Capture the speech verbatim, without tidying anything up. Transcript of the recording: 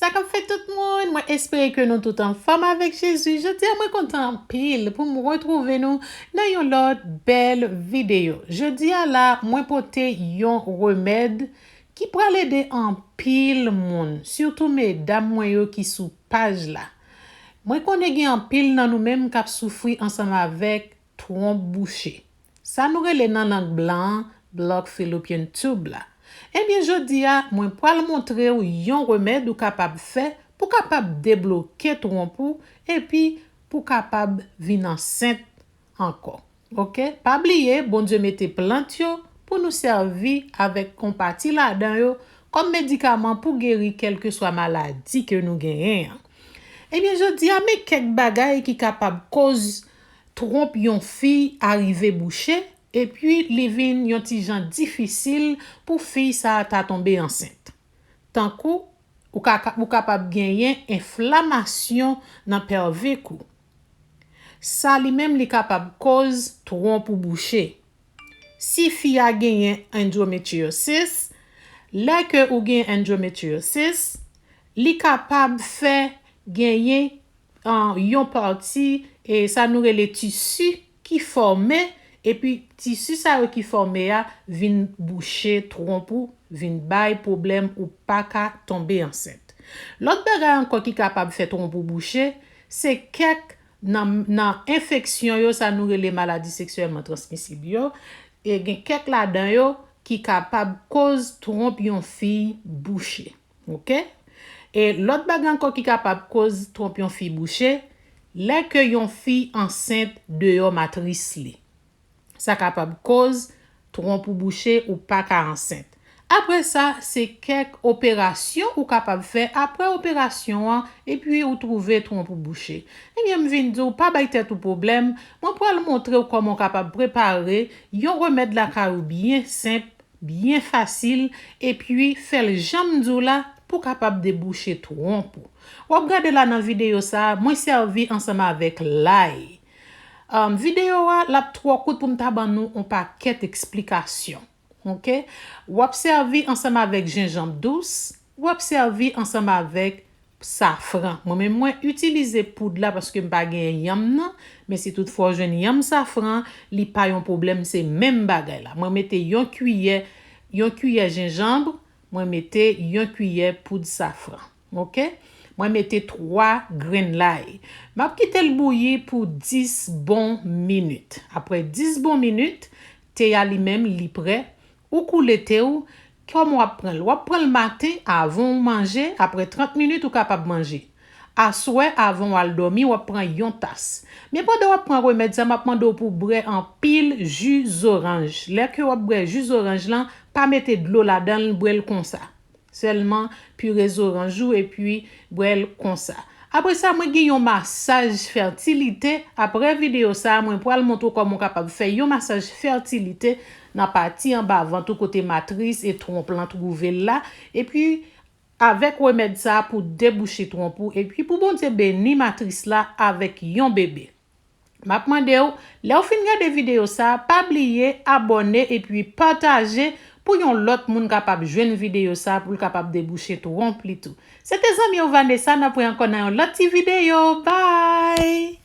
Sa k ap fèt tout moun, mwen espere ke nou tout anfòm avèk Jezi. Jodi a mwen kontan anpil pou m retwouve nou nan yon lòt bèl videyo. Jodi a la, mwen pote yon remèd ki pral ede anpil moun, sitou medam mwen yo ki sou paj la. Mwen konnen gen anpil nan nou menm k ap soufri ansanm avèk twonp bouche. Sa nou rele nan lang blan an blocked fallopian tube la. Ebyen, jodi a, mwen pral montre w yon remèd ou kapab fè pou kapab debloke twonp ou epi pou kapab vin ansent ankò. Oke? Pa bliye, Bondye mete plant yo pou nou sèvi avèk yon pati ladan yo kòm medikaman pou geri kèlkeswa maladi ke nou genyen an. Ebyen, jodi a, men kèk bagay ki kapab koz twonp yon fi a rive bouche, epi li vin yon ti jan difisil pou fi sa a ta tonbe ansent. Tankou, ou ka, ou kapab genyen enflamasyon nan pèvik ou. Sa li menm li kapab koz twonp ou bouche. Si fi a genyen endometriosis, lè ke ou gen endometriosis, li kapab fè genyen, ah, yon pati, e sa nou rele tisi ki fòme, epi tisi sa yo ki fòme a vin bouche twonp ou, vin bay pwoblèm ou pa ka tonbe ansent. Lòt bagay ankò ki kapab fè twonp ou bouche, se kèk nan, nan enfeksyon yo, sa nou rele maladi seksyèlman transmisib yo, e gen kèk ladan yo ki kapab koz twonp yon fi bouche. Oke? E lòt bagay ankò ki kapab koz twonp yon fi bouche, lè ke yon fi ansent deyò matris li. Sa kapab koz twonp ou bouche, ou pa ka ansent. Apre sa, se kèk operasyon ou kapab fè apre operasyon an, epi ou twouve twonp ou bouche. Ebyen, m vin di w, pa bay tèt ou pwoblèm, mwen pral montre w kòman w kapab prepare yon remèd lakay ou byen senp, byen fasil, epi fè l jan m di w la pou kapab debouche twonp ou. W ap gade la nan videyo sa a, mwen sèvi ansanm avèk lay. Um, videyo a, l ap twò kout pou m ta ban nou yon pakèt eksplikasyon. Oke? W ap sèvi ansanm avèk jenjanm dous, w ap sèvi ansanm avèk safran. Mwen menm mwen itilize poud la paske m pa gen yanm nan, men si toutfwa w jwenn yanm safran, li pa yon pwoblèm, se menm bagay la. Mwen mete yon kiyè, yon kiyè jenjanm, mwen mete yon kiyè poud safran. Oke? Mwen mete twa grenn lay. M ap kite l bouyi pou dis bon minit. Apre dis bon minit, te a li menm li prè. Ou koule te w, kòman w ap pran l? W ap pran l maten avan w manje, apre trant minit ou kapab manje. Aswè avan w al dòmi, w ap pran yon tas. Men pandan w ap pran remèd sa, m ap mande w pou w bwè anpil ji zoranj. Lè ke w ap bwè ji zoranj lan, pa mete dlo ladan l, bwè l konsa. Sèlman pire zoranj ou epi bwè l konsa. Apre sa, mwen gen yon masaj fètilite. Apre videyo sa, mwen pral montre w kòman w kapab fè yon masaj fètilite nan pati anba vant ou kote matris e twonp lan twouve l la. Epi, avèk remèd sa pou debouche twonp ou, epi pou Bondye beni matris la avèk yon bebe. M ap mande w, lè w fin gade videyo sa, pa bliye abòne epi pataje pou yon lòt moun kapab jwenn videyo sa, pou l kapab debouche twonp li tou. Se te zanmi w Vanessa, n ap wè ankò nan yon lòt ti videyo. Bye!